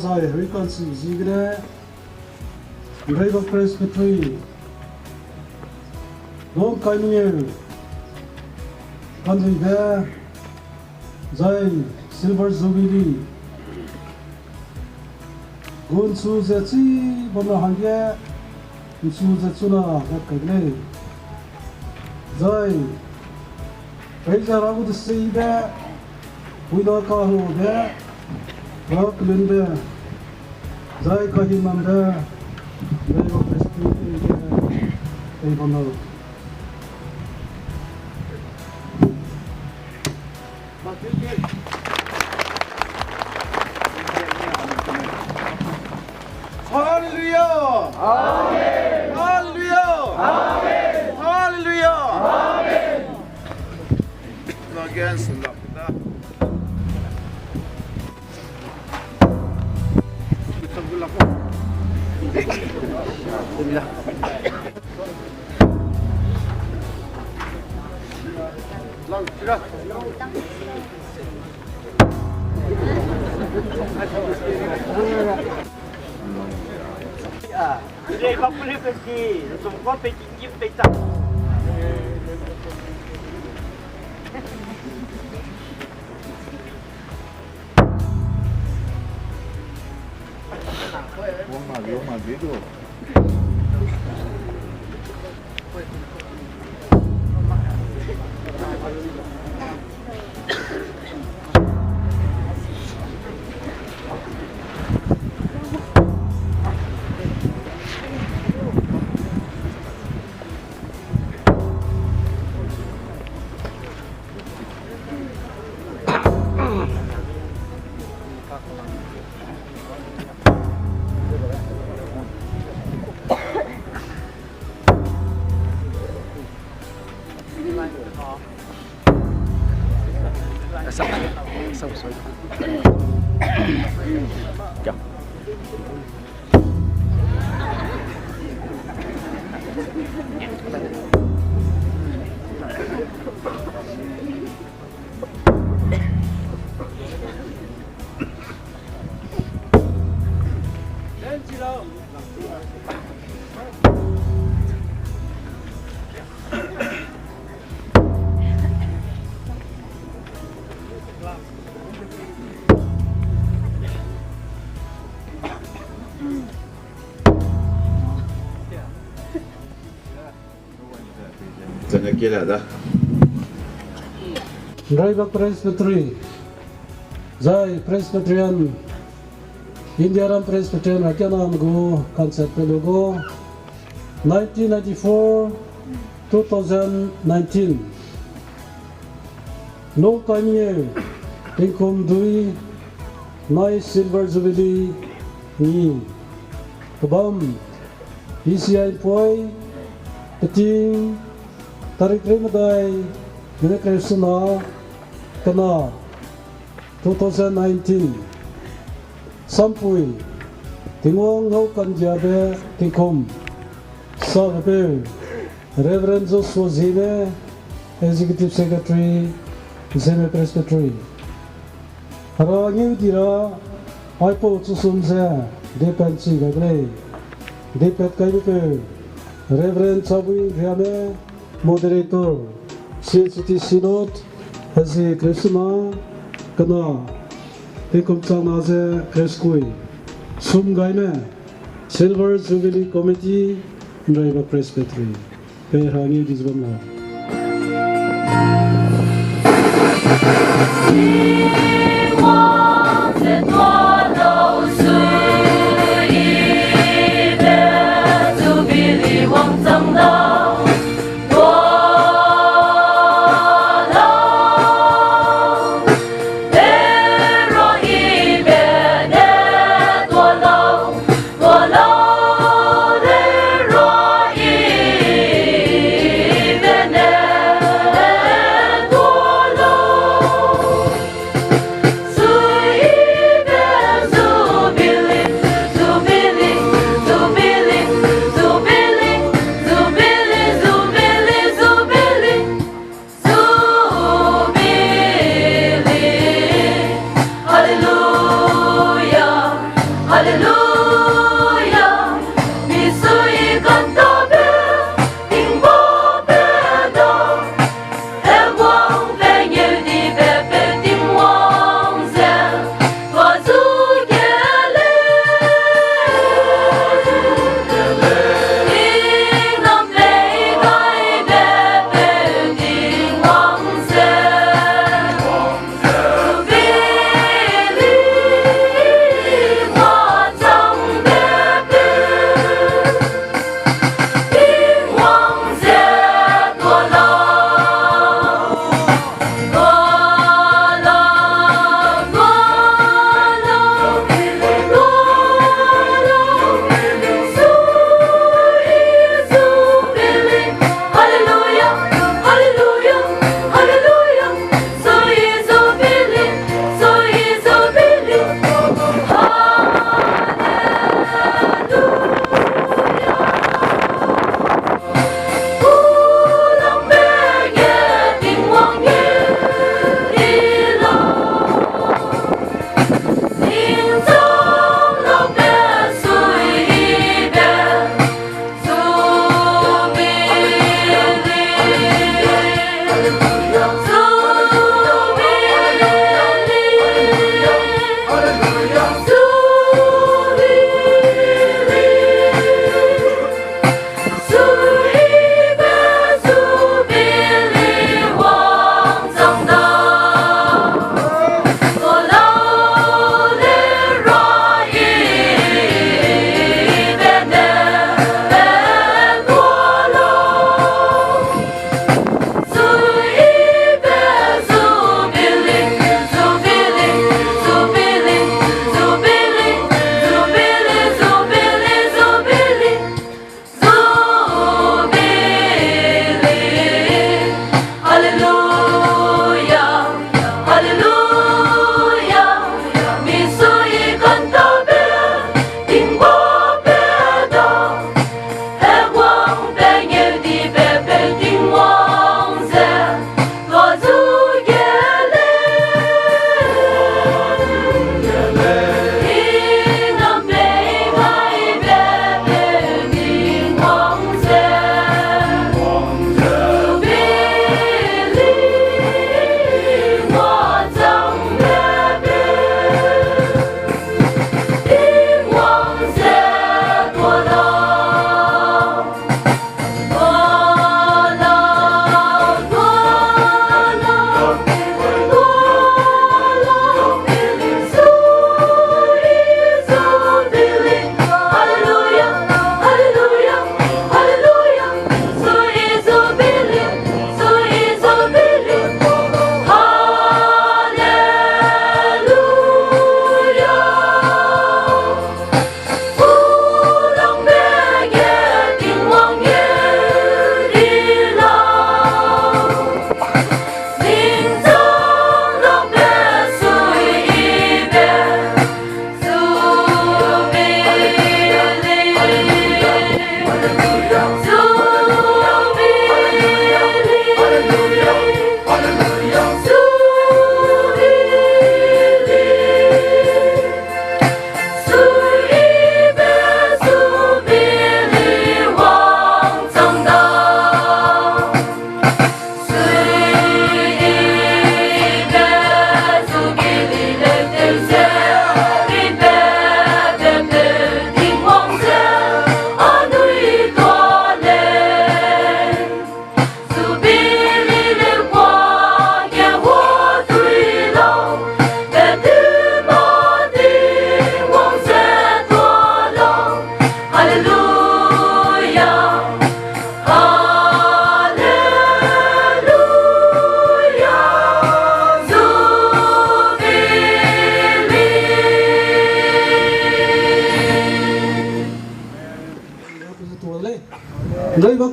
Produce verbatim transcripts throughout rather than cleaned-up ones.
Ai, hui kansi ziegene, Nreiba Presbytery, Longkai Mengeu, kanduibe, zai Silver Jubilee, gu nsu ze chi bam ra hangge, nsu ze chuna gat kai de lei. Zai, peize ra gu deseibe, puina kaheube, ra kelunbe, zai kahinambe, zai gu Presbytery ge, pei bam lau. Hallelujah! Amen. Hallelujah! Amen. Hallelujah! Amen. Again, Zene kela da. Nreiba Presbytery, zai Presbyterian, India ram Presbyterian rakianame gu concept pe lu gu, nineteen ninety-four, two thousand nineteen. Longkai Mengeu, tingkum dui, nai Silver Jubilee, ni. Kebam, E C I poi, peting, tarik rei medai, gene kresena, kena, two thousand nineteen. Sampui, Tingwang ngau kandiabe tingkum. Sabepeu, Reverend Joshua Zeme, Executive Secretary, Zeme Presbytery. Hera ngeu di ra, aipau chusum ze, depat chi gai de lei. Depat kai bepeu, Reverend Chabui Riame, Moderator, C N C T Synod, hezi kresena, kena, tingkum changna ze kreskui, sum gaime, Silver Jubilee Committee, Nreiba Presbytery. Pei hera ngeu di ze bam lau.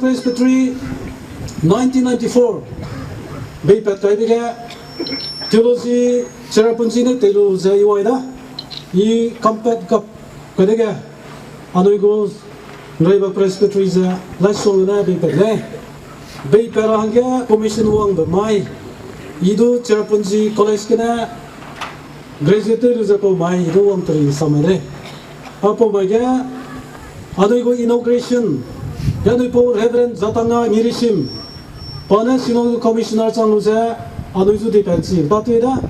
Presbytery nineteen ninety-four beipat kai dege theology Cherrapunji ne tei lu ze i wai da, i kampat gap kai dege anui gu Nreibak Presbytery ze Laisong ne beipat lei. Beipat ra hangge commission wangbe mai, i du Cherrapunji College gene graduate lu ze pau mai i du wang teri samai lei. Apau mai ge anui gu inauguration ge anui pau Reverend Jatanga Ngirisim, pa ne Synod Commissioner chang lu ze anui zu di pensi ba tei da.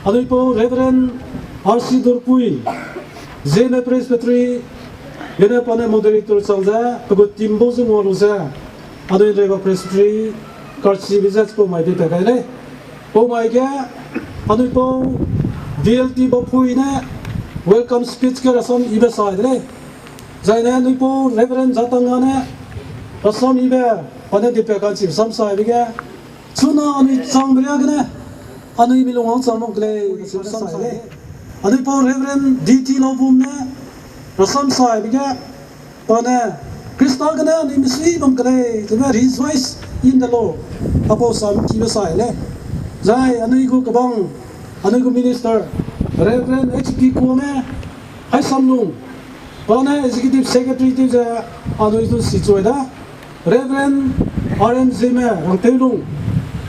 Anui pau Reverend R C Durpui, Zeme Presbytery gene pa ne moderator chang ze pe gu team bau ze ngua lu ze anui Nreibak Presbytery karchibe ze chipau mai beipat kai lei. Pau mai ge anui pau V L T Bapui ne welcome speech ge rasam ibe sai de lei. Zaine anui pau Reverend Jatanga ne rasam ibe pa ne dipe kanchi rasam saibe ge, chuna anui changbe riagene anui milung hang chang bam ke lei, rasam sai lei. Anui pau Reverend D T Laubum ne rasam saibe ge, pa ne Khrista gene anui misui bam ke lei, zene rejoice in the Lord, apau sam kibe sai lei. Zai anui gu kebang, anui gu minister Reverend H P Kuame, Haisamlung, pa ne executive secretary tew ze anui zu si chuai da. Reverend R M Zeme Rangteulung,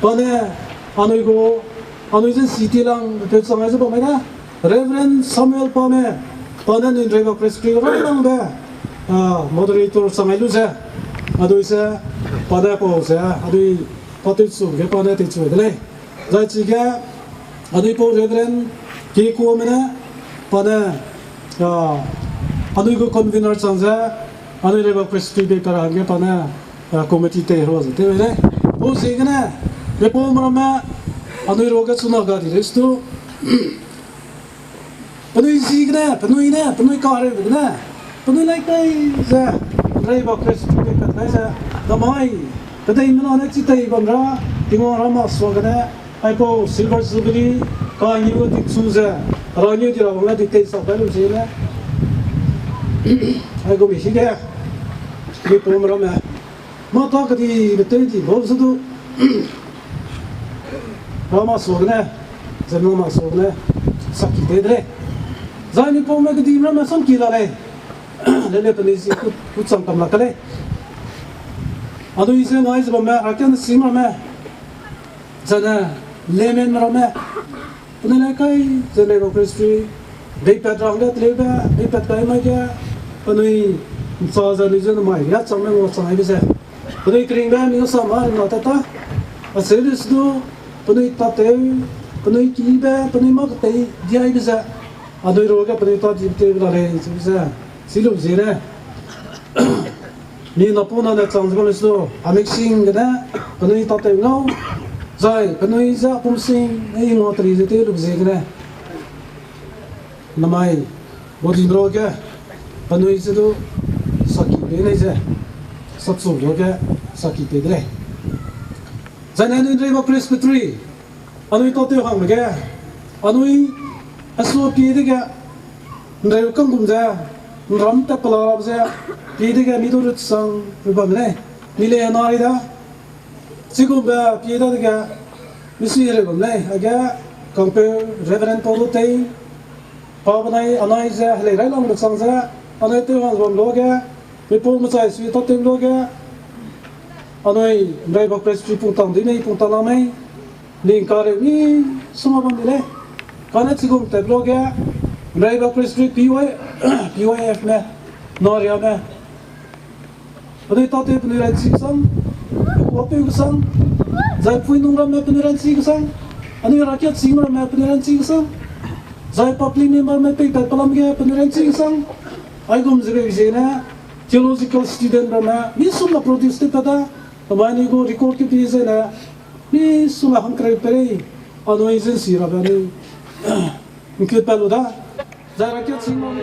pa ne anui gu, anui ze city lang tew chang ai ze bam mai da. Reverend Samuel Pame, pa ne anui Nreibak Presbytery railangbe moderator chang ai lu ze, anui ze pa ne pau ze anui pa tewchu ge pa ne teichu de lei. Zai chige anui pau Reverend Kekuame ne, pa ne anui gu convener chang ze anui Nreibak Presbytery beipat ra hangge pa ne committee tei herua ze tew lei. Pau ziegene, mipau meramme, anui ruage chuna ga di lei stu penui ziegene, penui ne, penui kahereube gene, penui lai kai ze, Nreibak Presbytery beipat kai ze, namai, kedeimena ne chi tei bam ra, Tingwang ra masuagene, aipau Silver Jubilee, kangeu dikchu ze, rangeu di ra wang ne di tei sa kai lu ziegene, aigum hige, mipau meramme, mata kedibe tew di bau ze du, ra masuagene, zeme masuagene, saki tei de lei. Zai mipaume kedi meramme samki la lei. Lele penui zi ku, kuchang kam lak ke lei. Anui ze ngai ze bamme, rakiane sing ramme. Zane, laymen ramme. Penui lai kai ze Nreibak Presbytery beipat ra hangge teleube, beipat kai mai ge, penui ncha ze anui ze namai riachangme ngua chang aibe ze, penui keringbe mi sa ma rimna tata, acheu le se du, penui tatew, penui kibe, penui mâ ketei diaibe ze, anui ruage penui ta dibe tewbe la lei chibe ze, chi lu ziegene, mi napoina ne chang ze bam le se du, amik sing gene, penui tatew ngau, zai penui ze apum sing, i ngua teri ze tew lu ziegene, namai, body ruage, penui ze du, saki pei lei ze, sachu ruage, saki pei de lei. Zaine anui Nreibak Presbytery, anui tatew hangbe ge, anui, asu pie dege, Nreu kanggum ze, nram tat pela rabe ze, pie dege mi du rut sang reu bam lei, mi lei na ri da. Chigumbe pie dadege, misui reu bam lei, aige, kangpeu Reverend Pau du tei, pa benai anai ze helei railangbe chang ze, anai tew hang bam luage, mipau mechai sui tatew luage, anui Nreibak Presbytery pungtang di mei, pungtang la mei, ning kareu mi suma bam di lei. Kane chigum tat luage, Nreibak Presbytery P Y, P Y F me, nariame, penui tatew penui ranchi kesang, pekuapeu kesang, zai pui nung ramme penui ranchi kesang, anui rakiat sing ramme penui ranchi kesang, zai public memberme peipat pelam ge penui ranchi kesang, aigum ze be ziegene, theological student ramme, misuma produce tew pat da, namai anui gu record ke pie zene, misuma hangkereu perei, anui agency rabe anui, ngkut pat lu da, zai rakiat sing ramme